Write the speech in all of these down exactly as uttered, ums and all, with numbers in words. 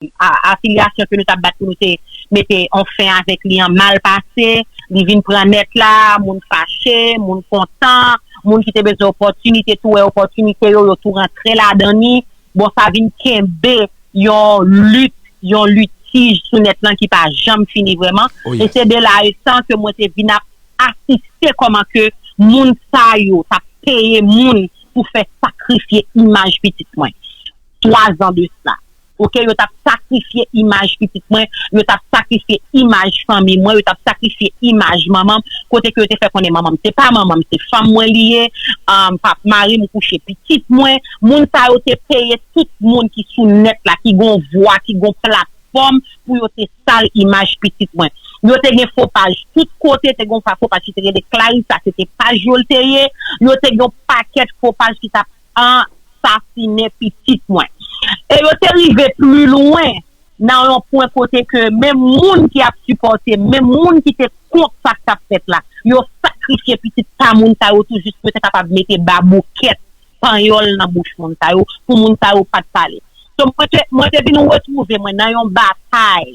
a- afilyasyon ke nou t ap bat pou nou te mete yon fen avèk li an mal pase, li vin pran nèt la, moun fache, moun kontan, moun ki te bezwen opòtinite tou wè opòtinite yo, yo tou rantre ladan li. Bon, sa vin kenbe yon lit, yon litij sou nèt lan ki pa janm fini vrèman. E se de la etan ke mwen te vin ap asiste kòman ke moun sa yo t ap peye moun pou fè sakrifye imaj pitit mwen. Twa zan de sa. Oke, yo t ap sakrifye imaj pitit mwen, yo t ap sakrifye imaj fanmi mwen, yo t ap sakrifye imaj manman m, kote ke yo te fè konnen manman m se pa manman m, se fanm mwen li ye, um, pap mari m kouche pitit mwen. Moun sa yo te peye tout moun ki sou nèt la, ki gon vwa, ki gon platfòm pou yo te sal imaj pitit mwen. Yo te gen fo paj tout kote, te gen fo paj ki te rele Clarissa, se te paj yo l te ye. Yo te gen yon pakèt fo paj ki t ap ansasinen pitit mwen. E yo te rive pli lwen nan yon pwen kote ke menm moun ki ap sipòte, menm moun ki te kont sa k t ap fèt la, yo sakrifye pitit pa moun sa yo tou jis pou yo te kapab mete baboukèt panyòl nan bouch moun sa yo, pou moun sa yo pa t pale. So, mwen te, mwen te vin retwouve mwen nan yon batay,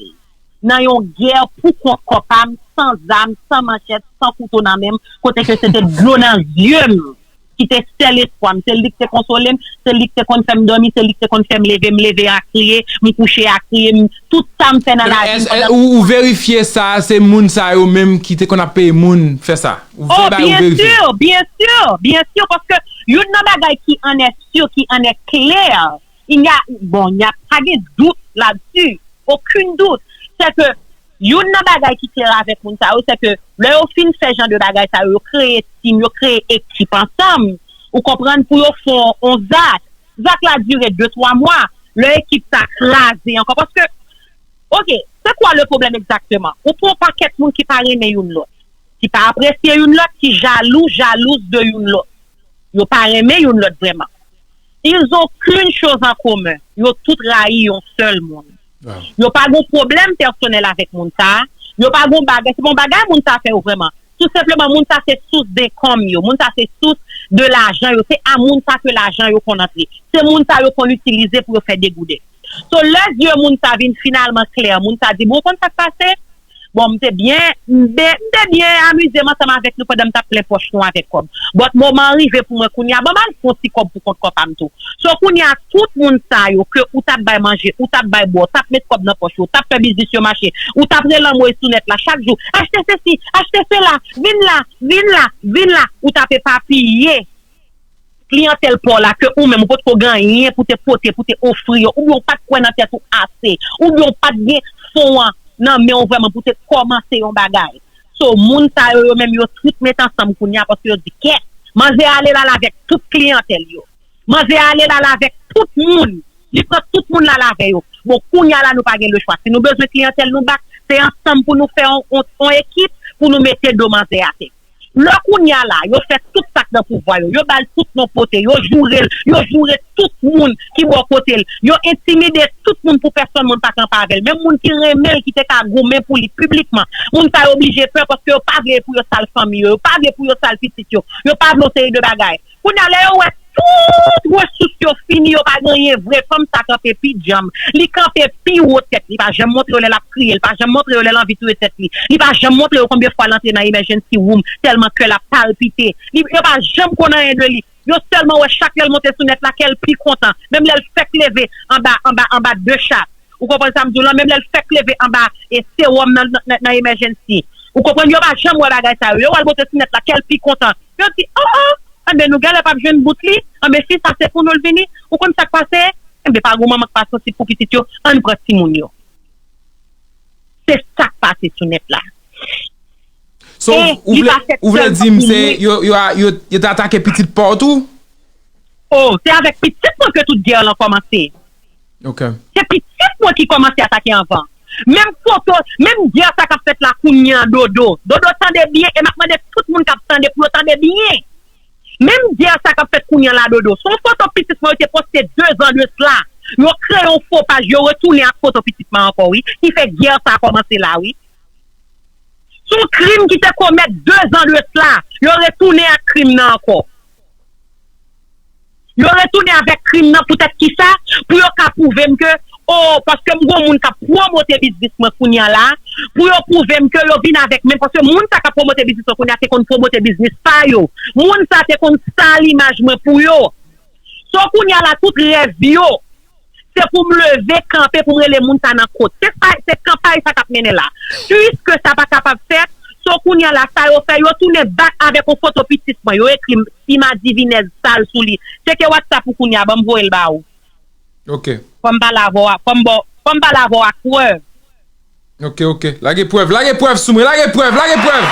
nan yon gè pou kont kò pa m, san zam, san manchèt, san kouto nan men m, kote ke se te dlo nan zye m ki te sèl espwa m. Se li k te konsole m, se li k te konn fè m dòmi, se li k te konn fè m leve, m leve a kriye, m kouche a kriye, m, tout sa m fè nan lavi m pandan. Ou, ou verifye sa, se moun sa yo menm ki te konn ap peye moun fè sa? Ou vle bay ou verifye? Oh, byen si, byen si, byen si, paske youn nan bagay ki annèk si, ki annèk klè, il y a, bon, il y a, pa gen dout la-dessus, okenn dout, se ke youn nan bagay ki klè avèk moun sa yo, se ke lè yo fin fè jan de bagay sa yo, yo kreye tim, yo kreye ekip ansanm, ou konprann, pou yo fè yon zak. Zak la dire de twa mwa, lè ekip sa kraze ankò, paske, oke, se kwa le pwoblèm egzakteman? Ou pran yon pakèt moun ki pa renmen youn lòt, ki pa apresye youn lòt, ki jalou, jalouz de youn lòt. Yo pa renmen youn lòt vrèman. Ils ont qu'une chose en commun. Yo tout rayi yon sèl moun. Yo pa gon pwoblèm pèsonèl avèk moun sa a. Yo pa gon bagay, se pa yon bagay moun sa a fè yo vrèman. Tou senpleman, moun sa se sous denkòm yo. Moun sa se sous de lajan yo. Se a moun sa ke lajan yo konn antre. Se moun sa yo konn itilize pou yo fè degouden. So, lè zye moun sa vin finalman klè, moun sa di, bon, ou konn sa k pase? Bon, m te byen, m te, m te byen amize m ansanm avèk nou pandan m t ap plen pòch nou avèk kòb. But moman an rive pou mwen kounye a, ban m al fè yon ti kòb pou kont kò pa m tou. So, kounye a, tout moun sa yo ke ou t ap bay manje, ou t ap bay bwè, ou t ap met kòb nan pòch yo, ou t ap fè biznis yo mache, ou t ap rele anmwey sou nèt la chak jou, achte sesi, achte sela, vin la, vin la, vin la, ou t ap epapiye kliyantèl pa w la ke ou menm ou potko gen anyen pou te pote, pou te ofri yo, oubyen ou pa t kwè nan tèt ou ase, oubyen ou pa t gen fon an nan men w vrèman pou te kòmanse yon bagay. So, moun sa yo, yo menm, yo tout met ansanm kounye a paske yo di, kèt, manzè ale la l avèk tout kliyantèl yo. Manzè ale la l avèk tout moun. Li pran tout moun la l avè yo. Bon, kounye a la, nou pa gen lechwa. Si nou bezwen kliyantèl nou back, se ansanm pou nou fè yon, yon, yon ekip pou nou mete do manzè atè. Lè kounye a la, yo fè tout sa k nan pouvwa yo. Yo ba l tout non pote, yo joure l, yo joure tout moun ki bò kote l. Yo entimide tout moun pou pèsonn moun pa kanpe avè l. Menm moun ki renmen l, ki te ka goumen pou li piblikman, moun sa yo oblije pè paske yo pa vle pou yo sal fanmi yo, yo pa vle pou yo sal pitit yo, yo pa vle yon seri de bagay. Kounye a, lè yo wè tout resous yo fini, yo pa gen anyen vre, fanm sa kanpe pi djanm. Li kanpe pi wo tèt, li pa janm montre yo lè l ap kriye, li pa janm montre yo lè l anvi touye tèt li. Li pa janm montre yo konbyen fwa l antre nan emergency room, tèlman kè l ap palpite. Li, yo pa janm konn anyen de li. Yo sèlman wè chak lè l monte sou nèt la, kè l pi kontan. Menm lè l fèk leve anba, anba, anba de chap. Ou konprann sa m di w lan? Menm lè l fèk leve anba e sewòm nan, nan, nan emergency. Ou konprann? Yo pa janm wè bagay sa yo. Yo wè l monte sou nèt la, kè l pi kontan. Yo di, oh, oh, enben nou genlè p ap jwenn bout li. Enben fi sa se pou nou l vini. Ou konn sa k pase? Enben pa gon manman k pa sansib pou pitit yo. Ann pran timoun yo. Se sa k pase sou nèt la. So, ou vle, ou vle di m se yo, yo, yo, yo te atake pitit pa w tou? Oh, se avèk pitit mwen ke tout gè lan kòmanse. Ok. Se pitit mwen ki kòmanse atake anvan. Menm foto, menm gè sa k ap fèt la kounye a, Dodo. Dodo, tande byen, e m ap mande tout moun k ap tande pou yo tande byen. Menm gè sa k ap fèt kounye a la, Dodo, se yon foto pitit mwen yo te poste de zan de sla. Yo kreye yon fo paj, yo retounen ak foto pitit mwen ankò, wi. Ki fè gè sa kòmanse la, wi. Se yon krim ki te komèt de zan de sla. Yo retounen ak krim nan ankò. Yo retounen avèk krim nan poutèt kisa? Pou yo ka pwouve m ke o, paske m gon moun k ap pwomote biznis mwen kounye a la, pou yo pwouve m ke yo vin avèk menm, paske moun sa k ap pwomote biznis mwen kounye a te konn pwomote biznis pa yo. Moun sa te konn sal imaj mwen pou yo. So kounye a la, tout rèv yo, se pou m leve kanpe, pou m rele moun sa nan kot. Se pa, se kanpay sa k ap mennen la. Piske sa pa kapab fèt, so kounye a la, sa yo fè, yo tounen back avèk yon foto pitit mwen. Yo ekri m, Sima Divinèz sal sou li. Tcheke WhatsApp ou kounye a, ban m voye l ba ou. Ok. Fò m pale avè w, fò m ba, fò m pale avè w ak prèv. Ok, ok. Lage prèv, lage prèv sou mwen, lage prèv, lage prèv!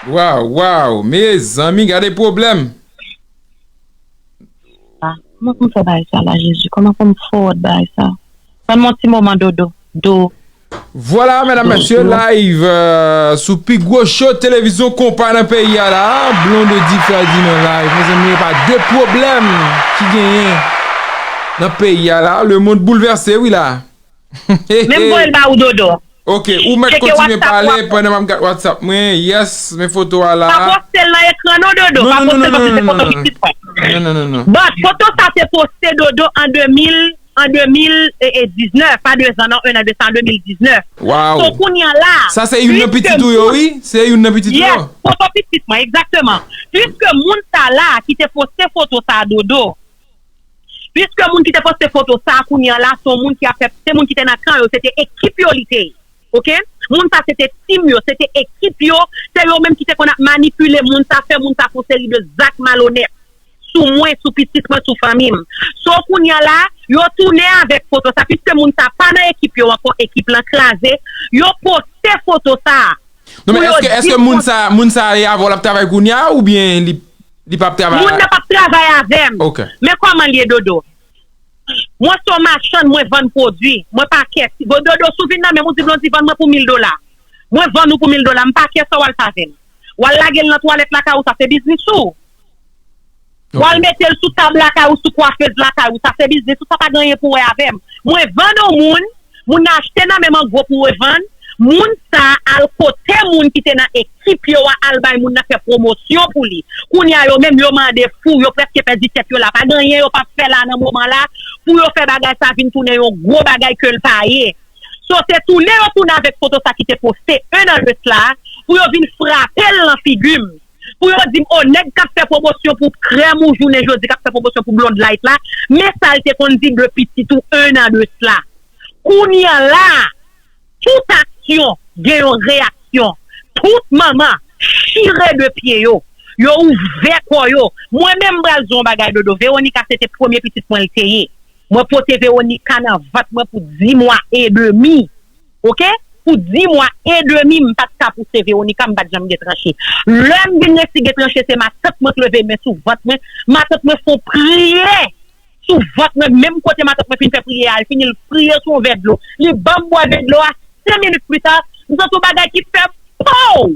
Waw, waw, mezanmi, gade pwoblèm! Kòman pou m fè bagay sa la, Jezi? Kòman pou m fowòd bagay sa? Ban m yon ti moman, Dodo. Do. Vwala, medam, mesye, live euh, sou pi gwo show televizyon konpa nan peyi a la. Blondedy Ferdinand live. Mezanmi, e pa de pwoblèm ki genyen nan peyi a la. Lemonn boulvèse, wi la. Men m voye l ba ou, Dodo. Ok, ou mèt kontinye pale pandan m ap gad WhatsApp mwen. Yes, men foto a la. Pa poste l nan ekran non, Dodo. Pa poste l paske se foto pitit mwen. Non, non, non, non. Bon, foto sa te poste, Dodo, an de mil an de mil diznèf, pa de zan non, en an de sa, an de mil diznèf. Waw. So kounye a la. Sa se youn nan pitit ou yo, wi? Se youn nan pitit ou yo? Yes, foto pitit mwen, egzakteman. Piske moun sa la ki te poste foto sa, Dodo, piske moun ki te poste foto sa kounye a la, se yon moun ki ap fè, se moun ki te nan kan yo, se te ekip yo li te ye. Ok? Moun sa se te tim yo, se te ekip yo, se yo menm ki te konn ap manipile moun sa, fè moun sa fè yon seri de zak malonèt sou mwen, sou pitit mwen, sou fanmi m. So kounye a la, yo tounen avèk foto sa, piske moun sa pa nan ekip yo ankò, ekip lan kraze, yo poste foto sa. Non men èske, èske moun sa, moun sa ye avè w l ap travay kounye a oubyen li, li p ap travay? Moun nan p ap travay avè m. Ok. Men kòman l ye, Dodo? Mwen se yon machann, mwen vann pwodui. Mwen pa kè. Si Dodo, si w vin nan men m, ou di Blondy vann mwen pou mil dola. Mwen vann ou pou mil dola, m pa kè sa w al fè avè l. W al lage l nan twalèt lakay ou, sa se biznis ou. W al mete l sou tab lakay ou, sou kwafez lakay ou, sa se biznis ou, sa pa gen anyen pou wè avè m. Mwen vann yon moun, moun nan achte nan men m an gwo pou revann, moun sa al kote moun ki te nan ekip yo a, al bay moun nan fè pwomosyon pou li. Kounye a yo menm yo mande fou, yo prèske pèdi tèt yo la. Pa gen anyen yo p ap fè la nan moman la pou yo fè bagay sa vin tounen yon gwo bagay ke l pa ye. So se tounen yo tounen avèk foto sa ki te poste en an de sla pou yo vin frape l nan figi m. Pou yo di m, o nèg k ap fè pwomosyon pou krèm ou jounen jodi, k ap fè pwomosyon pou Blonde Light la, men sa l te konn di de pitit ou en an de sla. Kounye a la, tout aksyon gen yon reyaksyon. Tout manman chire de pye yo. Yo ouvè kò yo. Mwen menm m pral di w yon bagay, Dodo. Veronica se te premye pitit mwen l te ye. Mwen pote Veronica nan vant mwen pou dis mwa edemi. Ok? Pou dis mwa edemi, m pa t ka pouse Veronica, m pa t janm gen tranche. Lè m vin resi gen tranche, se matant mwen k leve men sou vant mwen. Matant mwen fè yon priyè sou vant mwen, menm kote matant mwen fin fè priyè a, l fini l priye sou yon vè dlo. Li ban m bwè vè dlo a, senk minit pita, m santi yon bagay ki fè pow!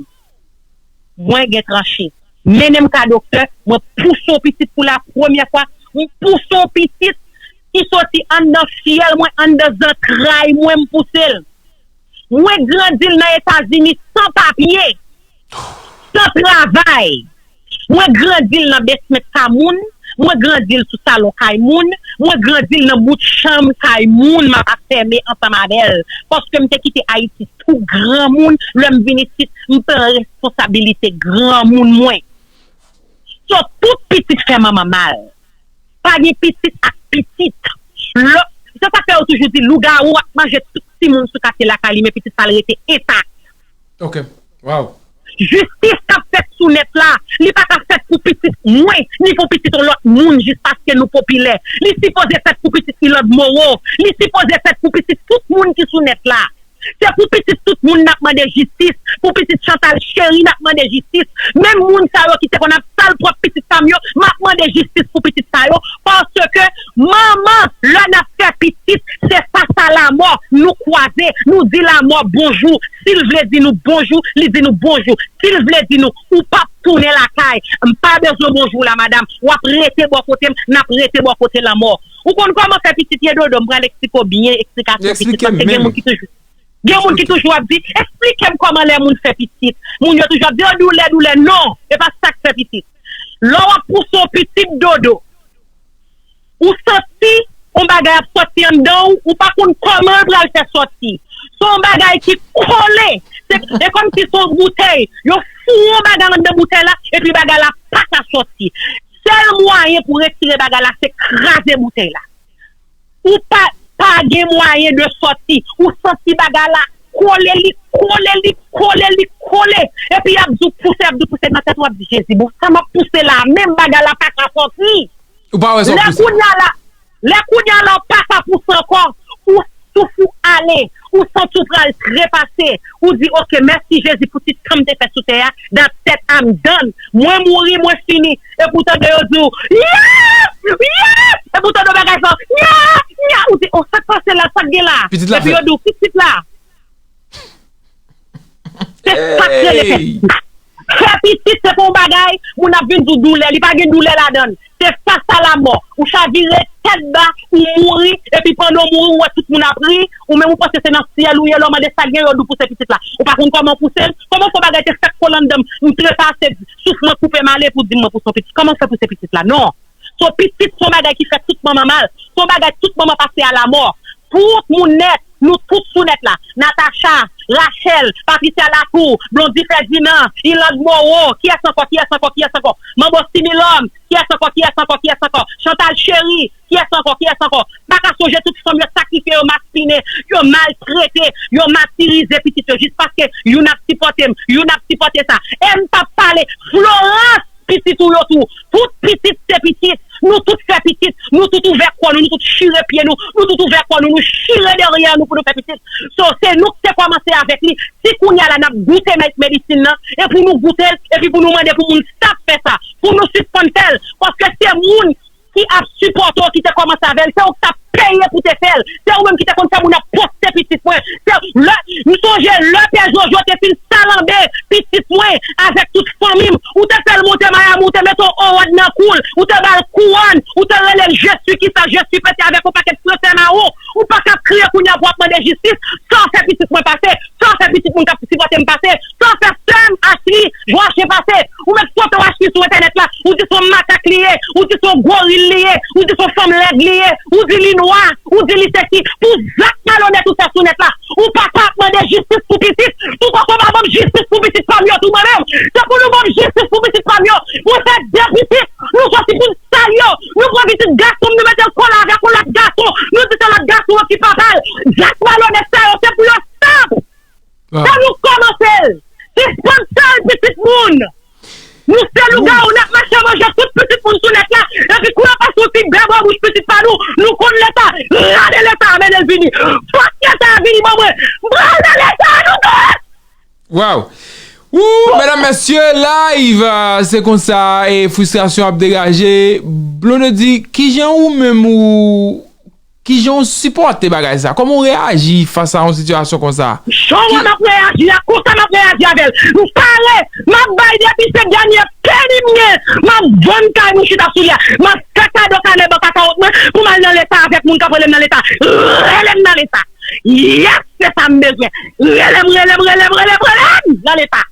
Mwen gen tranche. Mennen m ka doktè, mwen pouse yon pitit pou la premyè fwa, m pouse yon pitit ki soti anndan fyèl mwen, anndan zantray mwen, m pouse l. Mwen grandi l nan Etazini san papye, san travay. Mwen grandi l nan basement kay moun, mwen grandi l sou salon kay moun, mwen grandi l nan bout chanm kay moun m ap afème ansanm avè l. Paske m te kite Ayiti tou granmoun, lè m vin isit, m pran responsabilite granmoun mwen. So, tout pitit fè manman mal. Pa gen pitit ak pitit. Lò, se sa k fè yo toujou di lougawou ap manje tout timoun sou katye lakay li, men pitit pa l rete entak. Ok. Wow. Jistis k ap fèt sou nèt la, li pa ka fèt pou pitit mwen, ni pou pitit yon lòt moun jis paske nou popilè. Li sipoze fèt pou pitit Iland Moreau, li sipoze fèt pou pitit tout moun ki sou nèt la. Se pou pitit tout moun n ap mande jistis, pou pitit Chantal Chery n ap mande jistis. Menm moun sa yo ki te konn ap sal pwòp pitit pa m yo, m ap mande jistis pou pitit sa yo. Paske manman, lè n ap fè pitit, se fas a lamò, nou kwaze, nou di lamò bonjou. Si l vle di nou bonjou, li di nou bonjou. Si l vle di nou, ou p ap tounen lakay, m pa bezwen bonjou w la, madanm. W ap rete bò kote m, n ap rete bò kote lanmò. Ou konn kòman fè pitit ye, Dodo? M pral eksplike w byen eksplikasyon pitit, paske gen moun ki toujou Gen moun ki toujou ap di, eksplike m kòman lè moun fè pitit. Moun yo toujou ap di, o doulè, doulè. Non, e pa sa k fè pitit. Lè w ap pouse yon pitit dodo, ou santi yon bagay ap sòti anndan w, ou pa konn kòman l pral fè sòti. Se yon bagay ki kole. Se, e kòmsi se yon boutèy. Yo foure yon bagay anndan boutèy la, epi bagay la pa ka sòti. Sèl mwayen pou retire bagay la, se kraze boutèy la. Ou pa, pa gen mwayen de sòti. Ou santi bagay la kole, li kole, li kole, li kole. Epi y ap di w pouse, y ap di w pouse nan tèt ou, w ap di, Jezi, bon, sa m ap pouse la, menm bagay la pa ka sòti. Ou pa wè sa w Lè pouse. Kounye a la, lè kounye a la, w pa ka pouse ankò. Ou souf ou ale, ou santi w pral trepase. Ou di, oke, mèsi Jezi pou ti tan m te fè sou tè a, dat tèt a m done. Mwen mouri, mwen fini. Epi w tande yo di w, yes! Yes! Epi w tande bagay sa, nya! Nya! Ou di, o, sa k pase la, sa k gen la? Pitit la Epi yo fèt. Di w, pitit la. Se sa k rele fè pitit. Fè pitit, se pa yon bagay, moun ap vin di w doulè, li pa gen doulè ladan l. Se fas a lamò. Ou chavire tèt ba, ou mouri, epi pandan w mouri, ou wè tout moun ap ri, ou menm ou panse se nan syèl ou ye, lè w mande sa k gen, yo di w pouse pitit la. Ou pa konn kòman w pouse l? Kòman w fè yon bagay te fèk kole anndan m, m trepase, souf mwen koupe m ale pou di m mwen pouse yon pitit? Kòman w fè pouse pitit la? Non. So, pitit se yon bagay ki fè tout manman mal. Se yon bagay tout manman pase a lamò. Tout moun nèt, nou tout sou nèt la. Natacha, Rachel, Patricia Latour, Blondy Ferdinand, Ilande Moreau, kiyès ankò, kiyès ankò, kiyès ankò? Manbo Similòm, kiyès ankò, kiyès ankò, kiyès ankò? Chantal Chery, kiyès ankò, kiyès ankò? M pa ka sonje tout fanm yo sakrifye, yo maspinen, yo maltrete, yo matirize pitit yo jis paske youn ap sipòte m, youn ap sipòte sa. E m p ap pale Florence! Pitit ou yo tou. Tout pitit se pitit. Nou tout fè pitit. Nou tout ouvè kò nou. Nou tout chire pye nou. Nou tout ouvè kò nou. Nou chire dèyè nou pou nou fè pitit. So, se nou ki te kòmanse avèk li. Si kounye a la n ap goute me- medisin nan, e pou nou goute l, epi pou nou mande pou moun stop fè sa. Pou nou sispann fè l. Paske se moun ki ap sipòte w ki te kòmanse avè l. Se ou ki t ap peye pou te fè l. Se ou menm ki te konn fè moun ap poste pitit mwen. Se lè, m sonje lè Pè Jojo te fin salanbe pitit mwen avèk tout fanmi m. Ou te fè l monte Miami, ou te mete yon owòd nan kou l, ou te ba l kouwòn, ou te rele l je suis kisa, je suis pete avèk yon pakèt fransè mawon. Ou pa ka ap kriye kounye a pou w ap mande jistis. Sa w fè pitit mwen pase, sa w fè pitit moun k ap sipòte m pase, sa w fè sè m Ashley Joachim pase. Ou met foto Ashley sou entènèt la, ou di se yon makak li ye, ou di se yon goril li ye, ou di se yon fanm lèd li ye, ou di li nwa, ou di li sesi, pou zak malonèt ou fè sou nèt la. Ou pa ka ap mande jistis pou pitit, tout kòk ou pa ban m jistis pou pitit pa m yo tou mwen menm. Se pou nou ban m jistis pou pitit pa m yo. Mwen fè de pitit, nou soti pou n sal yo, nou pran pitit gason m, nou mete l kole avèk yon lòt gason, nou di se lòt gason an ki papa l. Zak malonèt sa yo, se pou yo stop! Fò nou kòmanse l. Sispann sal pitit moun. Nou se lougawou, n ap mache manje tout pitit moun sou nèt la. Epi kou yo pase yon ti bè bò bouch pitit pa nou, nou konn Leta. Rale Leta a, mennen l vini. Fòk Leta a vini ban mwen. M pral nan Leta a nou tout. Waw. Wou, medam, mesye, live, ah, se konsa, e fristrasyon ap degaje. Blondedy, kijan ou menm ou Kijan w sipòte bagay sa? Kòman w reyaji fas a yon sitiyasyon konsa? Jan w wè m ap reyaji a, konsa m ap reyaji avè l. M pare, m ap bay depi se dènye peni m gen. M ap vann kay m chita sou li a. M ap fè kado kanè bank akawont mwen pou m al nan Leta avèk moun k ap rele m nan Leta. Rele m nan Leta. Yes, se sa m bezwen. Rele m, rele m, rele m, rele m, rele m nan Leta.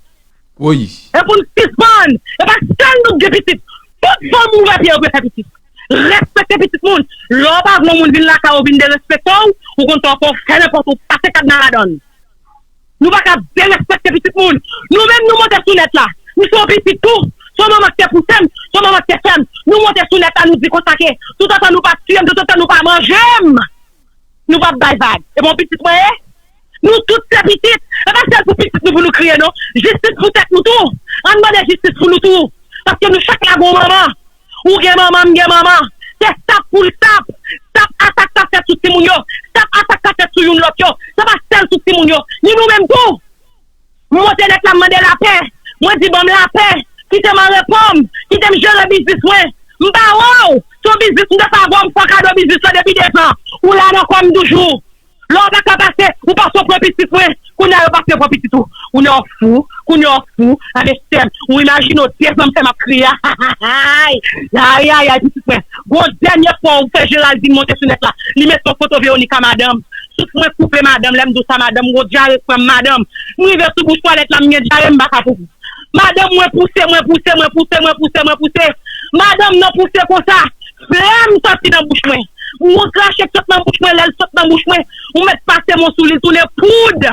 Wi. E pou n sispann. E pa sèl nou k gen pitit. Tout fanm ouvè pye yo pou yo fè pitit. Respekte pitit moun. Lè w pa vle yon moun vin lakay ou vin derespekte w, ou konn sa w fè, w fè nenpòt ou pase kadna ladan l. Nou pa ka derespekte pitit moun. Nou menm nou monte sou nèt la. M se yon pitit tou. Se yon manman ki te pouse m, se yon manman ki te fè m. Nou monte sou nèt la, nou di konsa ke toutotan nou pa tiye m, toutotan nou pa manje m. Nou p ap bay vag. E bon pitit mwen ye? Nou tout se pitit. E pa sèl pou pitit nou pou nou kriye non. Jistis pou tèt nou tou. Ann mande jistis pou nou tou. Paske nou chak la gen yon manman. Ou gen manman, m gen manman. Se sap pou l sap. Sap atak k ap fèt sou timoun yo. Sap atak k ap fèt sou youn lòt yo. Se pa sèl sou timoun yo. Ni nou menm tou. M monte nèt la, m mande lapè. Mwen di, ban m lapè. Kite m an repo m. Kite m jere biznis mwen. M pa wè w. Se yon biznis m te fè avè w, m fè w kado biznis lan depi dezan. Ou la nan kò m toujou. Lè w pa ka pase, ou pase w pran pitit mwen. Kounye a yo pase yo pran pitit ou. Kounye a w fou. Kounye a w fou. Avè sè m. Ou imajine w dezan m fè m ap kriye a. Ayayay, pitit mwen. Gon dènye fwa ou fè Geraldine monte sou nèt la. Li mete yon foto Veronica madanm. Souf mwen koupe madanm, lè m di w sa madanm, m gon dyare k pran m madanm. M rive sou bouch twalèt la, m gen dyare, m pa ka poupou. Madanm, mwen pouse, mwen pouse, mwen pouse, mwen pouse, mwen pouse. Madanm nan pouse konsa. Flèm soti nan bouch mwen. Mwen krache k sot nan bouch mwen, lè l sot nan bouch mwen, ou mèt pase men w sou li, l tounen poud.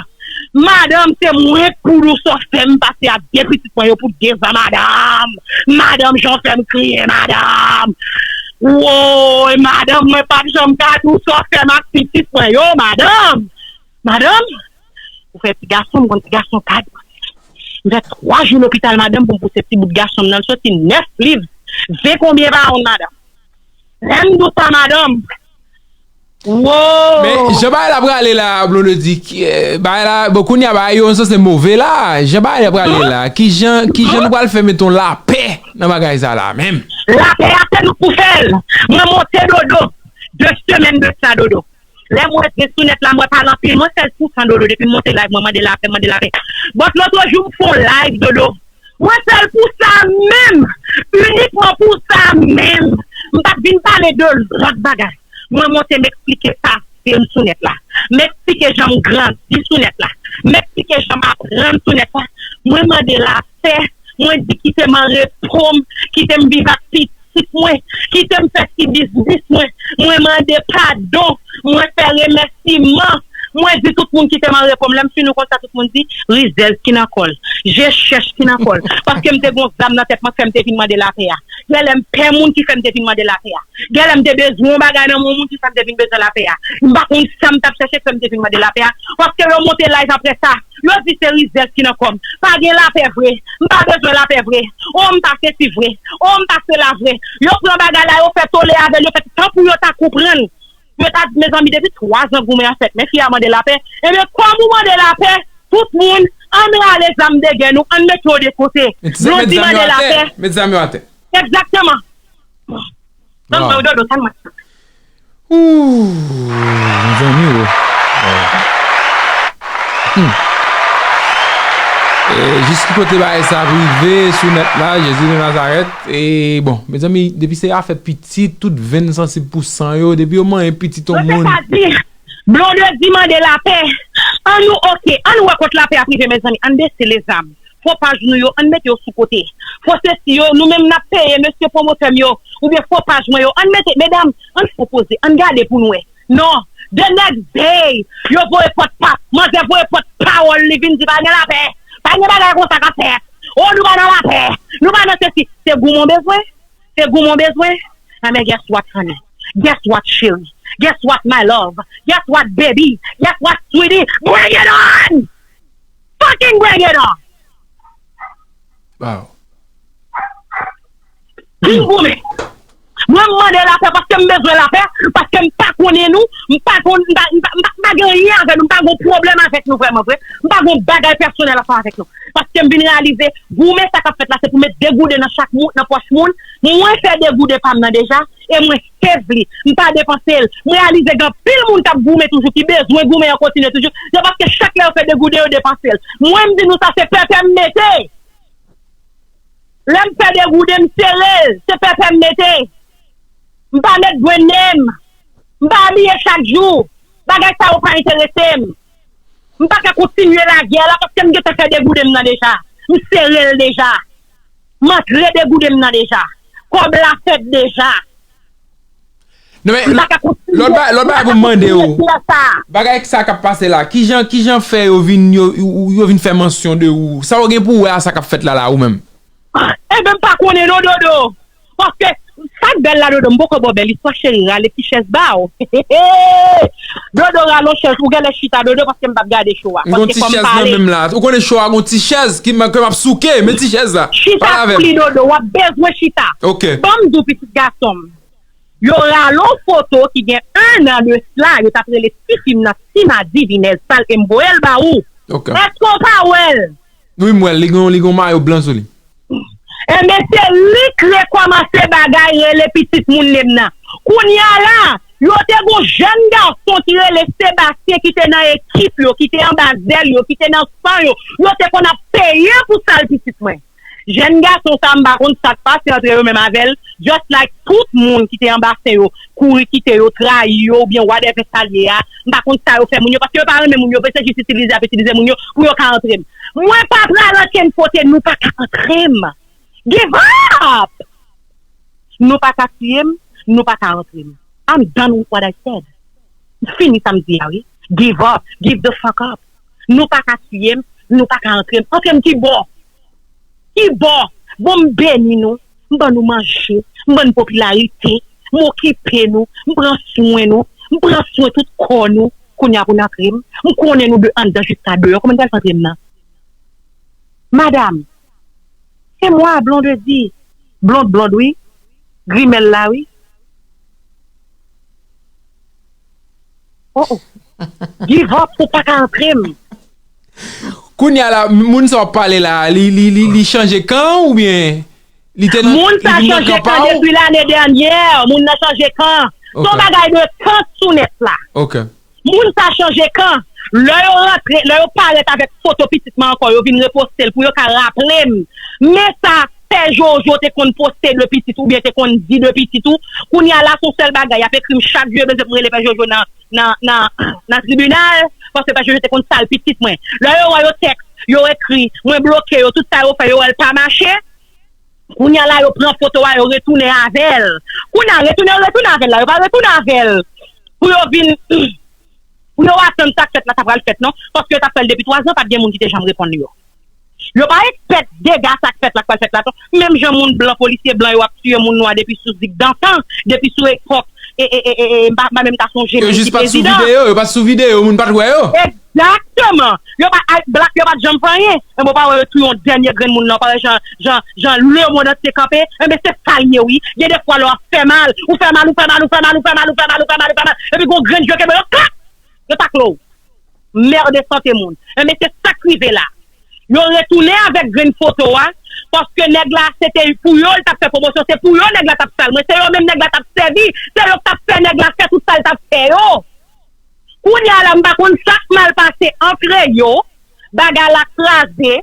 Madanm, se mwen k poud ou, sa w fè m pase ak de pitit mwen yo pou de zan, madanm. Madanm, jan w fè m kriye, madanm. Woy, madanm, mwen p ap janm ka di w sa w fè m ak pitit mwen yo, madanm. Madanm, ou fè ti gason, m konn ti gason pa di. M fè twa jou lopital, madanm, pou m pouse ti bout gason m nan, l soti nèf liv, ven konbyen pawonn, madanm. Lè m di w sa, madanm. Wo! Men, jan bagay la prale la, Blondedy, ki, eh, bagay la, bon, kounye a bagay yo sanse move la. Jan bagay la prale la, kijan, kijan nou pral fè mete yon lapè nan bagay sa la menm? Lapè a, se nou k pou fè l. Mwen monte Dodo. De semèn de sa, Dodo. Lè m wè Sounèt la, mwen pale anpil. Mwen fè l tou san Dodo. Depi m monte live, mwen mande lapè, mande lapè. But lòt jou, m fè yon live, Dodo. Mwen fè l pou sa menm. Inikman pou sa menm. M pa t vin pale de lòt bagay. Mwen monte, m eksplike sa, se m Sounèt la. M eksplike jan m grandi Sounèt la. M eksplike jan m aprann Sounèt la. Mwen mande lapè. Mwen di kite m an repo m. Kite m viv ak pitit mwen. Kite m fè ti biznis mwen. Mwen mande padon. Mwen fè remèsiman. Mwen di tout moun kite m an repo m. Lè m fin, ou konn sa tout moun di? Rizèz ki nan kò l. Je chèch ki nan kò l. Paske m te gon zam nan tèt mwen k fè m te vin mande lapè a. Genlè m pè moun ki fè m te vin mande lapè a. Genlè m te bezwen yon bagay nan men yon moun ki fè m te vin bezwen lapè a. M pa konn sa m t ap chèche k fè m te vin mande lapè a. Paske yo monte live apre sa. Yo di se rizèz ki nan kò m. Pa gen lapè vre. M pa bezwen lapè vre. O, m pa sesi vre. O, m pa sela vre. Yo pran bagay la, yo fè tole avè l, yo fè tankou yo ta konprann. Yo ta di, mezanmi, depi twa zan goumen an fèt, men fi a mande lapè. Ebyen, kòm ou mande lapè, tout moun, ann rale zam de gè nou, ann mete yo de kote. Met zam yo atè. Met zam yo atè. Egzakteman. Tann mwen, Dodo, tann mwen. Ooh, mezanmi, o. Hmm. E, jis ki kote bagay sa rive sou nèt la, Jezi de Nazarèt. E, bon, mezanmi, depi se afè pitit, tout venn sansib pou san yo, depi yo manyen pitit yon moun. Blondedy mande lapè. An nou, oke, an nou wè kot lapè ap rive, mezanmi. Ann bese lezam. Fo paj nou yo, ann mete yo sou kote. Fo sesi yo, nou menm n ap peye mesye pwomotè m yo, oubyen fo paj mwen yo, ann mete, medam, ann fon poze, ann gade pou n wè. Non, the next day, yo voye pòt pa, manzè voye pòt pawòl li vin di pa gen lapè, pa gen bagay konsa k ap fèt. O, nou pa nan lapè, nou pa nan sesi. Se goumen w bezwen? Se goumen w bezwen? Anben, guess what, honey? Guess what, cheri? Guess what, my love? Guess what, baby? Guess what, sweetie? Bring it on! Fucking bring it on! Vin goumen. Mwen, m mande lapè paske m bezwen lapè, paske m pa konnen nou, m pa konn, m pa, m pa, m pa, m pa gen anyen avè nou, m pa gon pwoblèm avèk nou vrèman vre, m pa gon bagay pèsonèl ansanm avèk nou. Paske m vin reyalize, goumen sa k ap fèt la, se pou met de gouden nan chak moun, nan pòch moun. Mwen fè de gouden pa m nan deja, e mwen save li. M pa depanse l. M reyalize gen anpil moun k ap goumen toujou, ki bezwen goumen an kontinye toujou. Se paske chak lè yo fè de gouden, yo depanse l. Mwen, m di nou sa, se pèpè m mete. Lè m fè de gouden, m sere l. Se pèpè m mete. M pa met brand name. M pa abiye chak jou. Bagay sa yo pa enterese m. M pa ka kontinye lagè la paske m gentan fè de gouden m nan deja. M sere l deja. M antre de gouden m nan deja. Kòb la fèt deja. Non, men, m pa ka kontinye. Lòt ba-, lòt bagay pou m mande w. Bagay sa k ap pase la, kijan, kijan fè yo vin, yo, yo, yo vin fè mansyon de ou? Sa w gen pou w wè a sa k ap fèt la, la, ou menm? Enben, m pa konnen non, Dodo. Paske sa k bèl la, Dodo, m poko ba w bèl istwa, cheri, rale ti chèz ba w. Dodo, rale yon chèz, ou genlè chita, Dodo, paske m p ap gade cho a. M gon ti chèz nan men m la. Ou konnen cho a gon ti chèz ki, ke m ap souke, men ti chèz la. Chita sou li, Dodo, w ap bezwen chita. Ok. Ban m di w, pitit gason m. Yo rale yon foto ki gen ennan de sila, yo t ap rele ti fi m nan Ti Madivinèz Sal, e m voye l ba ou. Ok. Èske w pa wè l? Wi, m wè l, li gen, li gen yon mayo blan sou li. Enben, se li k rekòmanse bagay rele pitit moun li m nan. Kounye a la, yo te gon jèn gason ki rele Sebastyen ki te nan ekip yo, ki te anba zèl yo, ki te nan san yo. Yo te konn ap peye pou sal pitit mwen. Jèn gason sa, m pa konn sa k pase antre yo menm avè l. Just like tout moun ki te anba sen yo, kouri kite yo, trayi yo, oubyen whatever sa l ye a. M pa konn sa yo fè moun yo, paske yo pa renmen moun yo, se jis itilize y ap itilize moun yo pou yo ka antre m. Mwen pa pral antre m kote nou pa ka antre m. Give up! Nou pa ka tiye m, nou pa ka antre m. I'm done with what I said. M fini sa m di a, wi. Give up. Give the fuck up. Nou pa ka tiye m, nou pa ka antre m. Antre m ki bò? Ki bò? Bon, m beni nou. M ban nou manje. M ban nou popilarite. M okipe nou. M pran swen nou. M pran swen tout kò nou. Kounye a pou n antre m. M konnen nou de anndan jiska deyò. Kòman n pral fè antre m nan? Madam, se mwa Blondedy. Blond, blond, wi. Grimèl la, wi. Oh, oh. Give up, ou pa ka antre m. Kounye a la, moun sa w ap pale la, li, li, li, li chanje kan oubyen li te nan, Moun sa li vin nan chanje kan pa kan w? Depi lane dènyè. Moun nan chanje kan. Se yon Ok. Bagay de kan sou nèt la. Ok. Moun sa chanje kan. Lè yo rantre, lè yo parèt avèk foto pitit mwen ankò, yo vin reposte l pou yo ka raple m. Men sa Pè Jojo te konn poste de pitit ou byen te konn di de pitit ou. Kounye a la, se yon sèl bagay, y ap ekri m chak jou, yo bezwen pou m rele Pè Jojo nan, nan, nan, nan tribinal, paske Pè Jojo te konn sal pitit mwen. Lè yo wè yo tèks, yo ekri, mwen bloke yo, tout sa yo fè, yo wè l pa mache. Kounye a la, yo pran foto a, yo retounen avè l. Kounye a, retounen yo retounen avè l la, yo pa retounen avè l pou yo vin, pou yo atann sa k fèt la, sa pral fèt non, paske yo t ap fè l depi twa zan, pa t gen moun ki te janm reponn yo. Yo pa ekspè dega sa k fèt la, k pral fèt la tou. Menm jan moun blan, polisye blan yo ap tiye moun nwa depi sou zigdantan, depi sou epòk, e, e, e, e, e, m pa, m pa menm ka sonje Yo menm jis ki pa t sou prezidan. Videyo, yo pa t sou videyo, moun pa t wè yo. Egzakteman. Yo pa, ay, blak, yo pa t janm fè anyen. Men bon, pa wè yo touye yon dènye grenn moun nan, parèy jan, jan, jan lemonn antye kanpe. Enben, se sa l ye, wi. Gen de fwa lè w ap fè mal, ou fè mal, ou fè mal, ou fè mal, ou fè mal, ou fè mal, ou fè mal, ou fè mal, ou fè mal. Epi gon grenn je kenbe yo, klak! Yo takle w. Merde sante moun. Enben, se sa k rive la. Yo retounen avèk grenn foto a, paske nèg la, se te pou yo l t ap fè pwomosyon, se pou yo nèg la t ap sal mwen, se yo menm nèg la t ap sèvi, se yo k t ap fè nèg la fè tout sa l t ap fè yo. Kounye a la, m pa konn sa k mal pase antre yo, bagay la kraze,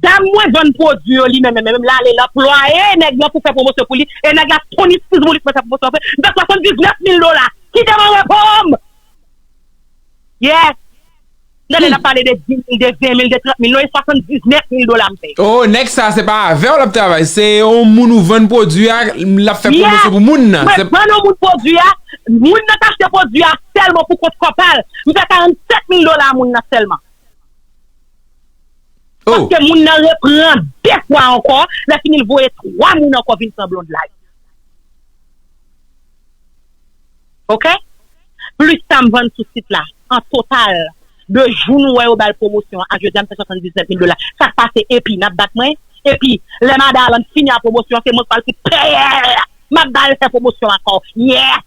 dam mwen vann pwodui yo li menm, menm, menm, l ale l anplwaye nèg lan pou fè pwomosyon pou li, e nèg la konn eskiz pou li k fè pwomosyon pou li, m fè swasanndiznèf mil dola, kite m an repo m! Yes! Gade, n ap pale de dis mil, de ven mil, de trant mil, non, e swasanndiznèf mil dola m fè. Oh, nèg sa se pa avè w l ap travay, se yon moun ou vann pwodui a, l ap fè pwomosyon pou moun nan. Mwen vann yon moun pwodui a, moun nan t achte pwodui a sèlman pou kont kò pa l. M fè karannsèt mil dola a moun nan sèlman. Oh, Paske moun nan reprann de fwa ankò, lè fini l voye twa moun ankò vin pran blond la. Ok? Plis sa m vann sou sit la, an total, de jou nou wè yo ba l pwomosyon an, a jodi a m fè swasanndiznèf mil dola. Sa k pase epi, n ap bat mwen? Epi, lè Mada Alan fini a pwomosyon an, se mwen k pral fout peye l. M ap ba l fè pwomosyon ankò. Yes!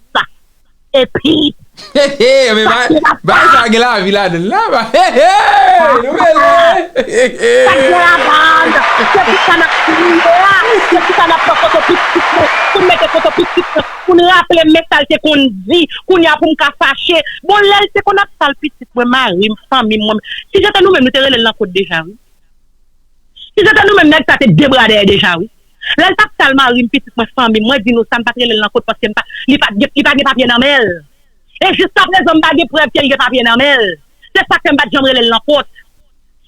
Epi, He he, men ba, ba sa gen lavi ladan l la, ba. He he, nou mele. He he. Sa k gen ladan, se pou sa n ap kriye a, se pou sa n ap pran foto pitit nou, pou n mete foto pitit nou, pou n raple m men sa l te konn di, kounye a pou m ka fache. Bon, lè l te konn ap sal pitit mwen, mari m, fanmi m, mwen, si se te nou menm, nou te rele l nan kot deja, wi. Si se te nou menm, nèg sa te de bra dèyè deja, wi. Lè l t ap sal mari m, pitit mwen, fanmi m, mwen di nou sa, m pa t rele l nan kot paske m pa, li pa t gen, li pa gen papye nan men l. E jiskaprezan, m pa gen prèv ke l gen papye nan men l. Se sa k fè m pa t janm rele l nan kot.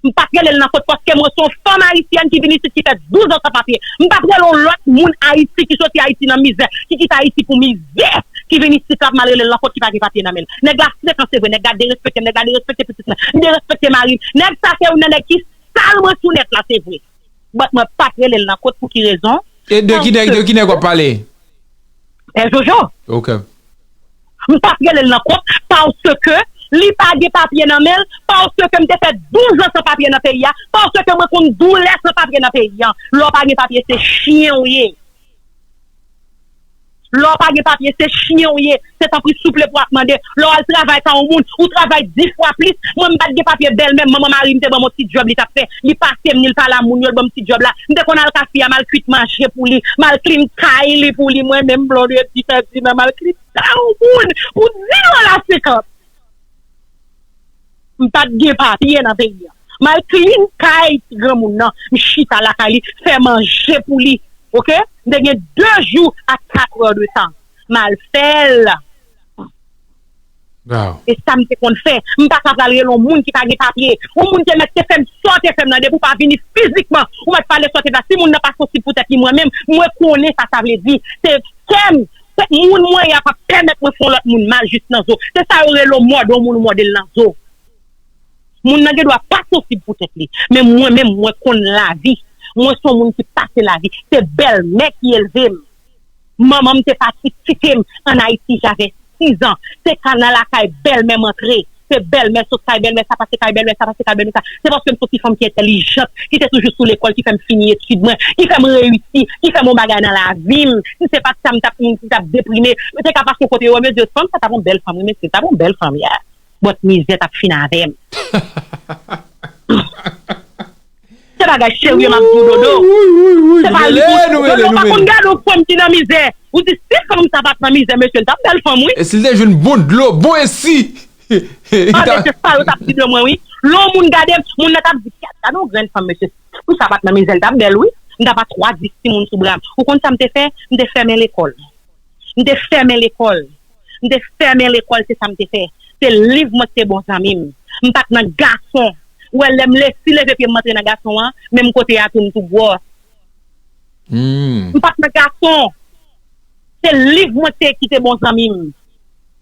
M pa t rele l nan kot paske mwen se yon fanm ayisyèn ki vin isit ki fè douz an san papye. M p ap rele yon lòt moun Ayiti ki soti Ayiti nan mizè, ki kite Ayiti pou mizè, ki vin isit la pou m al rele l nan kot ki pa gen papye nan men l. Nèg la frekan, se vre, nèg la derespekte m, nèg la derespekte pitit mwen, li derespekte mari m. Nèg sa se youn nan nèg ki sal mwen sou nèt la, se vre. But mwen pa t rele l nan kot pou ki rezon? E de ki nèg, de ki nèg w ap pale? Pè Jojo. Ok. M p ap rele l nan kot paske li pa gen papye nan men l, paske m te fè douz an san papye nan peyi a, paske mwen konn doulè san papye nan peyi a. Lè w pa gen papye, se chyen w ye. Lè w pa gen papye, se chyen w ye. Se tanpri souple pou w ap mande. Lè w al travay kay yon moun, ou travay dis fwa plis. Mwen, m pa t gen papye, bèlmè m, manman mari m te ban m yon ti djòb li t ap fè. Li pase m, ni l pale a moun yo, l ban m ti djòb la. M te konn al kafe a, m al kwit manje pou li, m al klin kay li pou li. Mwen menm, Blondedy fè di nan m al klin kay yon moun pou dis dola senkant. M pa t gen papye nan peyi a. M al clean kay ti granmoun nan. M chita lakay li, fè manje pou li. Oke? M te gen de jou a kat è de tan. M al fè l. E sa m te konn fè. M pa ka pral rele yon moun ki pa gen papye. Yon moun te mèt te fè m sa w te fè m nan, depi w pa vini fizikman, ou mèt pale sa w te fè. Si moun nan pa sansib pou tèt li, mwen menm, mwen konnen sa sa vle di. Se kè m, se moun mwen ye a p ap pèmèt mwen fè yon lòt moun mal jis nan zo. Se sa yo rele w mòde yon moun, ou mòde l nan zo. Moun nan gen dwa pa sansib pou tèt li, men mwen menm, mwen konn lavi. Mwen se yon moun ki pase lavi. Se bèlmè ki elve m. Manman m te pati kite m ann Ayiti, j'avais six ans. Se ka nan lakay bèlmè m antre. Se bèlmè sot kay bèlmè sa, pase kay bèlmè sa, pase kay bèlmè sa. Se paske m se yon ti fanm ki entèlijant, ki te toujou sou lekòl, ki fè m fini etid mwen, ki fè m reyisi, ki fè m yon bagay nan lavi m. Si se pa t sa, m t ap, m t ap deprime. Mwen te ka pase yon kote yo, mwen di, fanm sa t ap yon bèl fanm, wi, mesye, t ap yon bèl fanm, ya. Bòt mizè t ap fin avè m. Se bagay serye m ap di w, Dodo. Se pa li pou Dodo pa konn gade yon fanm ki nan mizè. Ou di si fanm sa pa t nan mizè, mesye, l t ap bèl fanm, wi. E si l te jwenn bon dlo, bon esi? Anben, se sa yo t ap di de mwen, wi. Lè yon moun gade m, moun nan t ap di, gade yon grenn fanm, mesye. Pou sa pa t nan mizè, l t ap bèl, wi. M t ap a twa dis timoun sou bra m. Ou konn sa m te fè? M te fèmen lekòl. M te fèmen lekòl. M te fèmen lekòl, se sa m te fè. Se liv mwen ki te bon zanmi m. M pa t nan gason. Ou wè, lè m le, si leve pye m antre nan gason an, menm kote a tou m tou gwòs. M pa t nan gason. Se liv mwen te ki te bon zanmi m.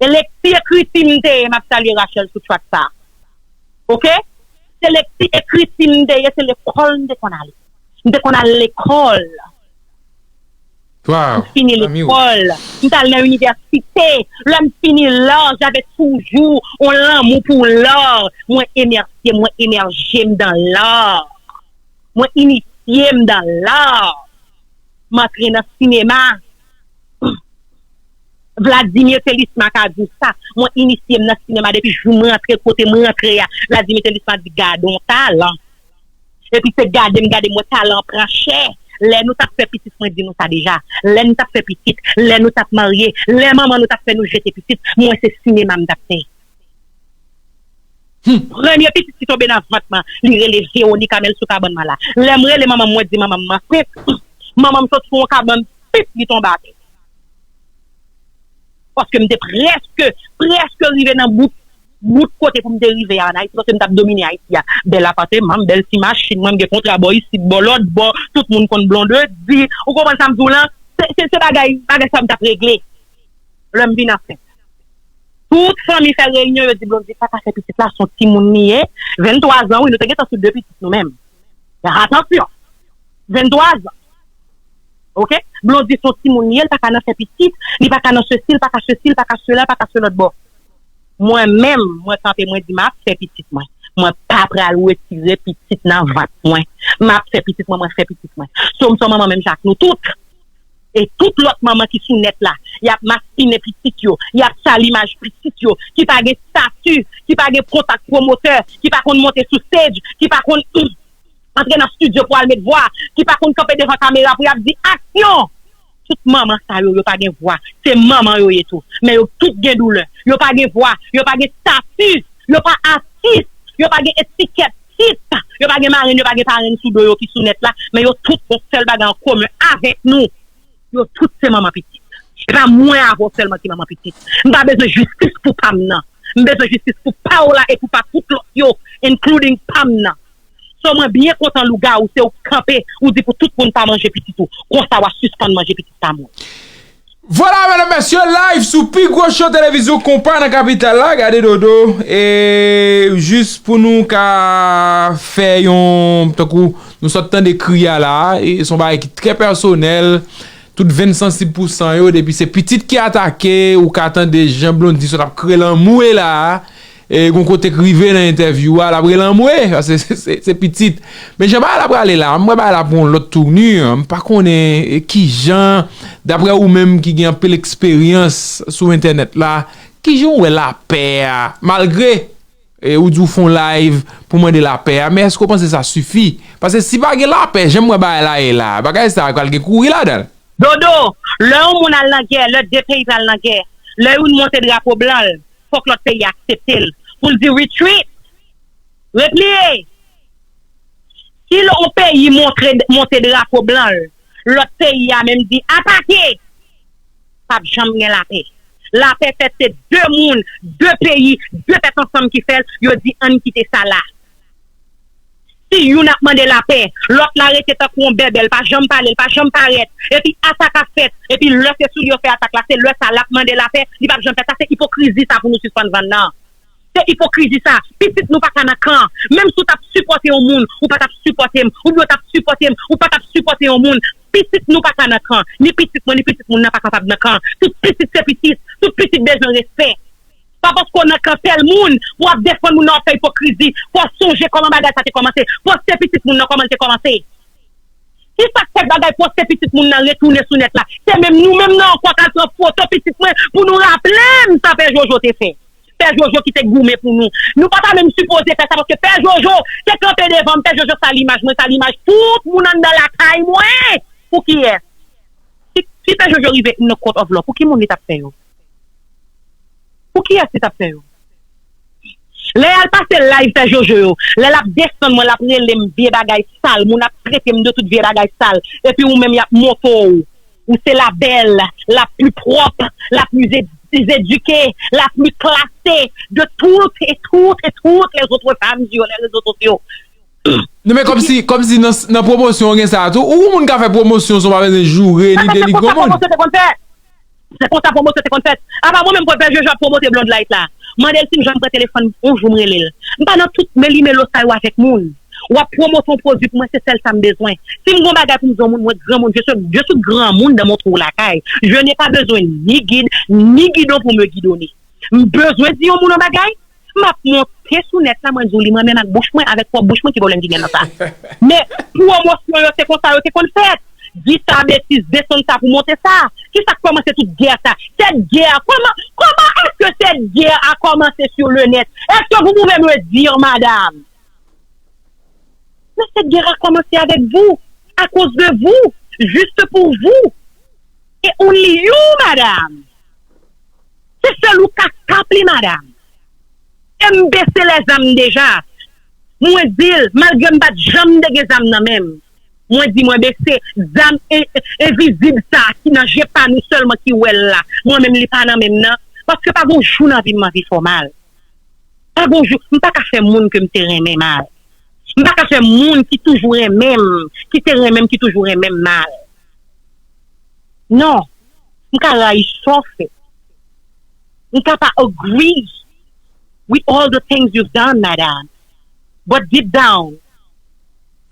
E lekti ekriti m te ye, m ap salye Rachel sou chat sa. Oke? Se lekti ekriti m te ye, se lekòl m te konn ale. M te konn al lekòl. M fini lekòl. M t al nan inivèsite. Lè m fini la, j'avais toujours yon lanmou pou la. Mwen emèsye, mwen emèje m dan la. Mwen inisye m dan la. M antre nan sinema. Vladimir Telisma ka di w sa. Mwen inisye m nan sinema depi jou mwen antre kote mwen antre a. Vladimir Telisma di, gade yon talan. Epi se gade m, gade m, wè talan an pran chè. Lè nou t ap fè pitit, mwen di nou sa deja. Lè nou t ap fè pitit, lè nou t ap marye, lè manman nou t ap fè nou jete pitit, mwen se sinema m t ap fè. Premye pitit ki tonbe nan vant mwen, li rele Veronica, men l sou kabann mwen la. Lè m rele manman m, mwen di manman m m ansent. Manman m sot sou yon kabann, pip, li tonbe atè. Paske m te prèske, prèske rive nan bout, bout kote pou m te rive a ann Ayiti, paske m t ap domine Ayiti a. Bèl apateman, bèl ti machin mwen, m gen kontra bò isit, bò lòt bò, tout moun konn Blondedy. Ou konprann sa m di w lan? Se, se, se bagay, bagay sa m t ap regle. Lè m vin ansent. Tout fanmi fè reyinyon, yo di Blondedy pa ka fè pitit la, se yon timoun li ye. Venntwa zan, wi, nou te gentan sou de pitit nou menm. Atansyon! Venntwa zan. Oke? Blondedy se yon timoun li ye, li pa ka nan fè pitit, li pa ka nan sesi, li pa ka sesi, li pa ka sela, li pa ka se lòt bò. Mwen menm, mwen kanpe, mwen di m ap fè pitit mwen. Mwen pa pral retire pitit nan vant mwen. M ap fè pitit mwen, mwen fè pitit mwen. So m se yon manman menm jan ak nou tout. E tout lòt manman ki sou nèt la, y ap maspinen pitit yo, y ap sal imaj pitit yo, ki pa gen stati, ki pa gen kontak pwomotè, ki pa konn monte sou stage, ki pa konn antre nan estidyo pou al met vwa, ki pa konn kanpe devan kamera pou y ap di aksyon. Tout manman sa yo, yo pa gen vwa. Se manman yo ye tou. Men yo tout gen doulè. Yo pa gen vwa. Yo pa gen stati. Yo pa atis. Yo pa gen etikèt tit. Yo pa gen marenn, yo pa gen parenn sou do yo ki sou nèt la. Men yo tout gon sèl bagay an komen avèk nou. Yo tout se manman pitit. E pa mwen avè w sèlman ki manman pitit. M pa bezwen jistis pou pa m nan. M bezwen jistis pou pa w la e pou pa tout lòt yo, including pa m nan. So mwen byen kontan lougawou se ou k kanpe, ou di pou tout moun pa manje pitit ou. Konsa w a sispann manje pitit pa moun. Vwala, medam, mesye, live sou pi gwo show televizyon konpa nan kapital la, gade Dodo. E jis pou nou ka fè yon, tankou nou sot tande kri a la, e se yon bagay ki trè pèsonèl. Tout venn sansib pou san yo, depi se pitit ki atake, ou ka tande jan Blondy sot ap kriye l anmwe la. E gon kote k rive nan entèvyou a, l ap rele anmwe, paske se, se, se pitit. Men jan bagay la prale la, m wè bagay la pran yon lòt tournure, m pa konnen, e, kijan, daprè ou menm ki gen anpil eksperyans sou entènèt la, kijan w wè lapè a, malgre, e, ou di w fè yon live pou mande lapè a, men èske w panse sa sifi? Paske si pa gen lapè, jan m wè bagay la ye la, bagay sa pral gen kouri ladan l. Dodo, lè yon moun al nan gè, lè de peyi pral nan gè, lè youn monte drapo blan l, fòk lòt peyi a aksepte l. Pou l di retreat, repliye. Si yon peyi montre, monte drapo blan l, lòt peyi a menm di, "Atake!" P ap janm gen lapè. Lapè fèt se de moun, de peyi, de tèt ansanm ki fè l, yo di, "Ann kite sa la." Si youn ap mande lapè, lòt la rete tankou yon bèbè, l pa janm pale, l pa janm parèt, epi atak ap fèt, epi lè se sou li yo fè atak la, se lè sa l ap mande lapè, li p ap janm fèt. Sa se ipokrizi sa pou nou sispann vann nan. Se ipokrizi sa. Pitit nou pa ka nan kan. Menm si w t ap sipòte yon moun, ou pa t ap sipòte m, oubyen w t ap sipòte m, ou pa t ap sipòte yon moun, pitit nou pa ka nan kan. Ni pitit mwen, ni pitit moun nan pa kapab nan kan. Tout pitit se pitit. Tout pitit bezwen respè. Pa paske w nan kan tèl moun, w ap defann moun nan, w ap fè ipokrizi. Fò w sonje kòman bagay sa te kòmanse. Poste pitit moun nan kòman l te kòmanse. Ki sa k fè bagay poste pitit moun nan retounen sou nèt la? Se menm nou menm nan ankò k al pran foto pitit mwen pou nou raple m sa Pè Jojo te fè. Pè Jojo ki te goumen pou nou. Nou pa ta menm sipoze fè sa paske Pè Jojo te kanpe devan m. Pè Jojo sal imaj mwen, sal imaj tout moun anndan lakay mwen. Pou kiyès? Si, si Pè Jojo rive in a court of law, pou ki moun li t ap fè yo? Pou kiyès li t ap fè yo? Lè y al pase live Pè Jojo yo, lè l ap desann mwen, l ap rele m vye bagay sal, moun ap trete m de tout vye bagay sal, epi ou menm y ap montre w, ou se la belle, la plus propre, la plus éduquée, la plus classée de toutes et toutes et toutes les autres femmes sur les réseaux sociaux. Non, men kòmsi, kòmsi nan, nan pwomosyon ou gen sa tou. Ou moun ka fè pwomosyon san w pa bezwen joure ni denigre yon moun. Se konsa pwomosyon te konn fèt. Se konsa pwomosyon te konn fèt. Apa mwen menm kwè Pè Jojo ap pwomote Blonde Light la. Mande l si m janm pran telefòn yon jou m rele l. M pa nan tout meli melo sa yo avèk moun. W ap pwomote yon pwodui pou mwen, se sèl sa m bezwen. Si m gon bagay pou m di yon moun, mwen granmoun, je suis, je suis granmoun dans mon trou lakay. Je n'ai pas besoin ni guide, ni guidon pour me guidonner. M bezwen di yon moun yon bagay, m ap monte sou nèt la, mwen di w li mwen menm ak bouch mwen, avèk pwòp bouch mwen, ki pwoblèm ki gen nan sa? Men pwomosyon yo, se konsa yo te konn fèt. Di sa betiz, desann sa pou monte sa. Kisa k kòmanse tout gè sa? Cette guerre, comment, comment est-ce que cette guerre a commencé sur le net? Est-ce que vous pouvez me dire, madame? Mais cette guerre a commencé avec vous, à cause de vous, juste pour vous. Et only you, madame. Se sèl ou k ap li, madam. E m bese lèzam deja. Mwen di l, malgre m pa t janm te gen zam nan men m, mwen di mwen bese zam en-, envizib sa a ki nan je pa nou sèlman ki wè l la. Mwen menm li pa nan men m nan. Paske pa gen yon jou nan vi m m anvi fè w mal. Pa gen yon jou, m pa ka fè moun ke m te renmen mal. M pa ka fè moun ki toujou renmen m, ki te renmen m, ki toujou renmen m mal. Non, m ka rayi sa w fè. M ka pa agree with all the things you've done, madam. But deep down,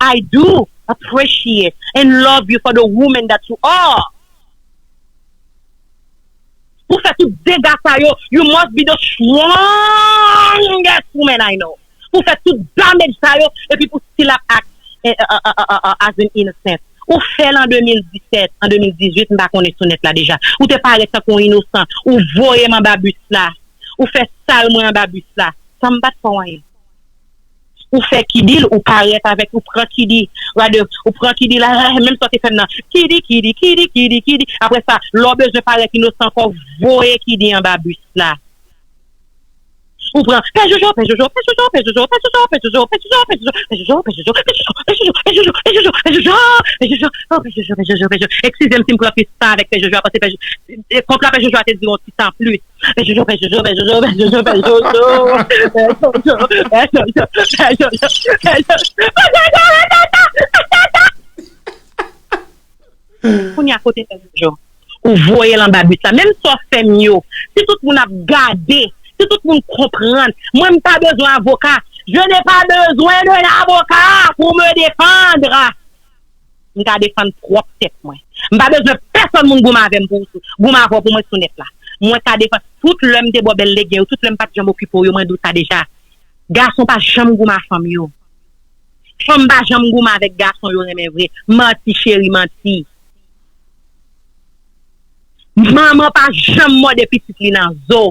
I do appreciate and love you for the woman that you are. Pou fè tout dega sa yo, you must be the strongest woman I know. Pou fè tout damage sa yo, epi pou still ap act eh, eh, eh, eh, eh, eh, as an innocent. Ou fè l an de mil disèt, an de mil dizuit, m pa konnen sou nèt la deja. Ou te parèt tankou yon inosan. Ou voye m anba bis la. Ou fè sal mwen anba bis la. San m pa t fè w anyen. Ou fè Kidi l, ou parèt avèk, ou pran Kidi. Gade, ou pran Kidi la, menm sa w te fè m nan. Kidi, Kidi, Kidi, Kidi, Kidi. Apre sa, lè w bezwen parèt inosan ankò, voye Kidi anba bis la. Ou pran Pè Jojo, Pè Jojo, Pè Jojo, Pè Jojo, Pè Jojo, Pè Jojo, Pè Jojo, Pè Jojo, Pè Jojo, Pè Jojo, Pè Jojo, Pè Jojo, Pè Jojo, Pè Jojo, Pè Jojo, Pè Jojo, Pè Jojo, Pè Jojo, Pè Jojo. Eskize m si m pran plis tan avèk Pè Jojo a, paske Pè Jojo, kont la Pè Jojo a te di yon ti tan plis. Pè Jojo, Pè Jojo, Pè Jojo, Pè Jojo, Pè Jojo, Pè Jojo, Pè Jojo, Pè Jojo, Pè Jojo, Pè Jojo, Pè Jojo, Pè Jojo. Kounye a kote Pè Jojo? Ou voye l anba bis la. Menm sa w fè m yo, si tout moun ap gade, si tout moun konprann, mwen m pa bezwen avoka. Je n'ai pas besoin d'un avocat pour me défendre. M ka defann pwòp tèt mwen. M pa bezwen pèsonn moun goumen avè m pou, goumen avè w pou mwen sou nèt la. Mwen ka defann tout lè m te ba w bèl legen yo, tout lè m pa t janm okipe w yo, mwen di w sa deja. Gason pa janm goumen a fanm yo. Fanm pa janm goumen avèk gason yo renmen vre. Manti, cheri, manti. Manman pa janm mòde pitit li nan zo.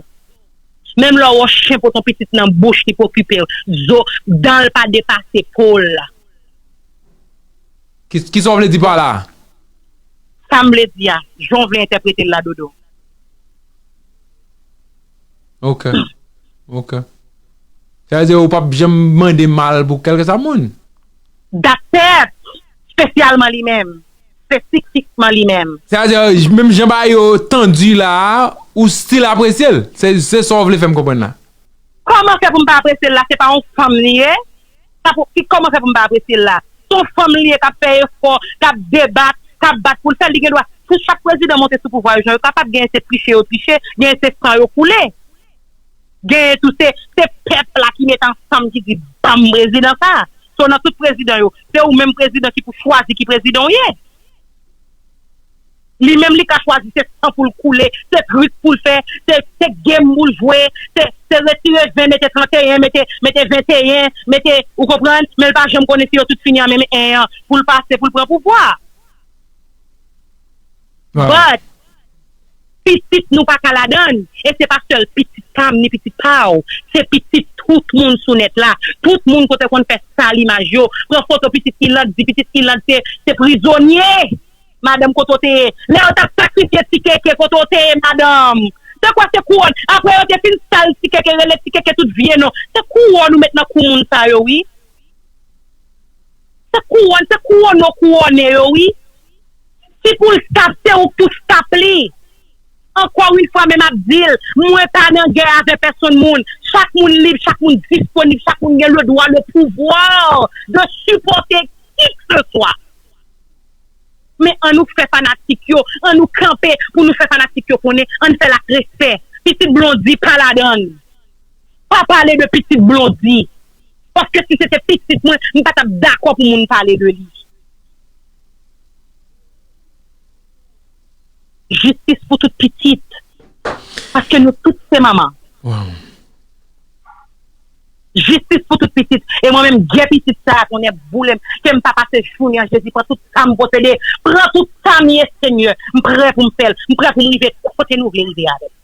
Menm lè w wè chen pote yon pitit nan bouch li pou okipe l, zo, dan l pa depase po l. Ki, kisa w vle di pa la a? Sa m vle di a, jan w vle entèprete l la, Dodo. Ok. Ok. Sa vle di ou p ap janm mande mal pou kèlkeswa moun? That's it. Espesyalman li menm. Espesifikman li menm. Sa vle di, menm jan bagay yo tandi la a, ou still apresye l. Se, se sa w vle fè m konprann la. Kòman fè pou m pa apresye l la? Se pa yon fanm li ye? Sa pou, ki, kòman fè pou m pa apresye l la? Se yon fanm li ye k ap fè efò, k ap debat, k ap bat pou l fè l, li gen dwa. Pou chak prezidan monte sou pouvwa yo, jan yo kapab, genyen se triche yo triche, genyen se san yo koule. Genyen tou se, se pèp la ki met ansanm ki di, ban m prezidan sa. So, nan tout prezidan yo, se ou menm prezidan ki pou chwazi ki prezidan w ye. Li menm li ka chwazi se san pou l koule, se trik pou l fè, se, se game pou l jwe, se, se retire ven, mete trannteyen, mete, mete venteyen, mete, ou konprann, men l pa janm konnen si yo tout fini an menm en an, pou l pase, pou l pran pouvwa. But, pitit nou pa ka ladan l. E se pa sèl pitit pa m ni pitit pa w. Se pitit tout moun sou nèt la. Tout moun kote konn fè sal imaj yo, pran foto pitit Iland, di pitit Iland se, se prizonye. Madanm, kote w te ye? Lè yo t ap sakrifye Ti Keke, kote w te ye, madanm? Te kwè se kouwòn. Apre yo te fin sal Ti Keke, rele Ti Keke tout vye non. Se kouwòn ou met nan kou moun sa yo, wi. Se kouwòn, se kouwone yo kouwone yo, wi. Si pou l stop, se ou k pou stop li. Encore une fois, men m ap di l, mwen pa nan gè avè pèsonn moun. Chak moun lib, chak moun disponib, chak moun gen le droit, le pouvoir de supporter qui que ce soit. Men ann nou fè fanatik yo, ann nou kanpe pou nou fè fanatik yo konnen, ann fè l ak respè. Pitit Blondy pa ladan l. Pa pale de pitit Blondy. Paske si se te pitit mwen, m pa t ap dakò pou moun pale de li. Jistis pou tout pitit. Paske nou tout se manman. Jistis pou tout pitit. E mwen menm, gen pitit sa a, konnen boule m. Ke m pa pase jounen an, Jezi, pran tout sa m posede. Pran tout sa m ye, Senyè. M prè pou m fè l. M prè pou m rive kote nou vle rive avè l.